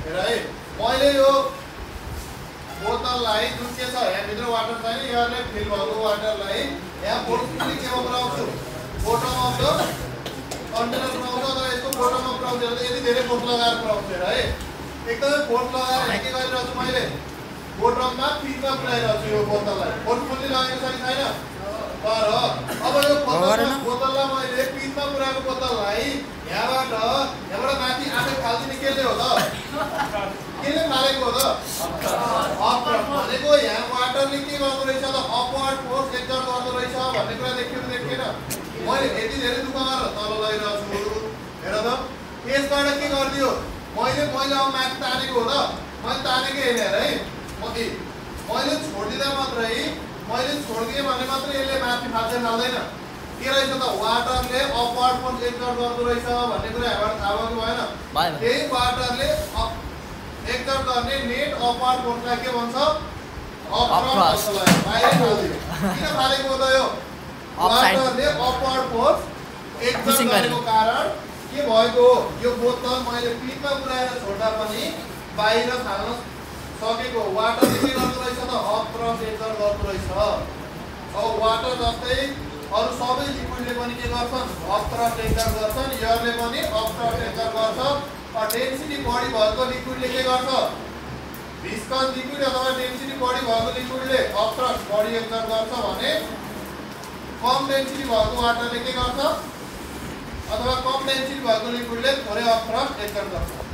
हेर है मैले यो बोतललाई जुन के छ यहाँ भित्र वाटर छैन यहाँले फिल भएको वाटरलाई यहाँ फोर्सफुली केमा पुर्याउँछु बोटम अफ द कन्टेनर पुर्याउँछु अथवा यसको बोटममा पुर्याउँछु यति धेरै फोर्स लगाएर पुर्याउँछु हेर है एकदमै फोर्स लगाएर के गरिरहेको छु मैले बोटममा फिलमा पुर्याइरहेको छु यो बोतललाई फोर्सफुली लगाएको छ कि छैन तर अब यो बोतललाई मैले पिचमा पुर्याएको बोतललाई यहाँबाट माथि आफै फाल्दिने केले हो त केले फालेको हो त अपवर्ड भनेको यहाँ वाटरले के गर्दो रहेछ त अपवर्ड फोर्स एक्जर्ट गर्दो रहेछ भन्ने कुरा देखियो देखेन मैले यति धेरै दुःख गरेर तल लगिरहेको छु हेर त यसबाट के गरिदियो मैले अब माथि तानेको हो त मैले तानेकै होइन हेर है मैले छोडिदिँदा मात्रै मैले छोडिदिएँ भने मात्रै यसले माथि फाल्दैन के रहेछ त वाटरले अपवर्ड फोर्स एक्जर्ट गर्दो रहेछ भन्ने कुरा यहाँबाट थाहा भएको भएन त्यही वाटरले एक्जर्ट गर्ने नेट अपवर्ड फोर्सलाई के भन्छ अपवर्ड बाहिर फाल्दियो किन फालेको हो त यो वाटरले अपवर्ड फोर्स एक्जर्ट गरेको कारण के भएको हो यो बोतल मैले पिचमा पुर्याएर छोड्दा पनि बाहिर फाल्न सकेको वाटरले के गर्दो रहेछ त अपवर्ड एक्जर्ट गर्दो रहेछ अब वाटर जस्तै अरु सबै लिक्विडले पनि के गर्छन् अपवर्ड एक्जर्ट गर्छन् एयरले पनि अपवर्ड एक्जर्ट गर्छ डेन्सिटी बढी भएको लिक्विडले के गर्छ विस्कस लिक्विड अथवा डेन्सिटी बढी भएको लिक्विडले अपवर्ड बढी एक्जर्ट गर्छ भने कम डेन्सिटी भएको वाटरले के गर्छ अथवा कम डेन्सिटी भएको लिक्विडले थोरै अपवर्ड एक्जर्ट गर्छ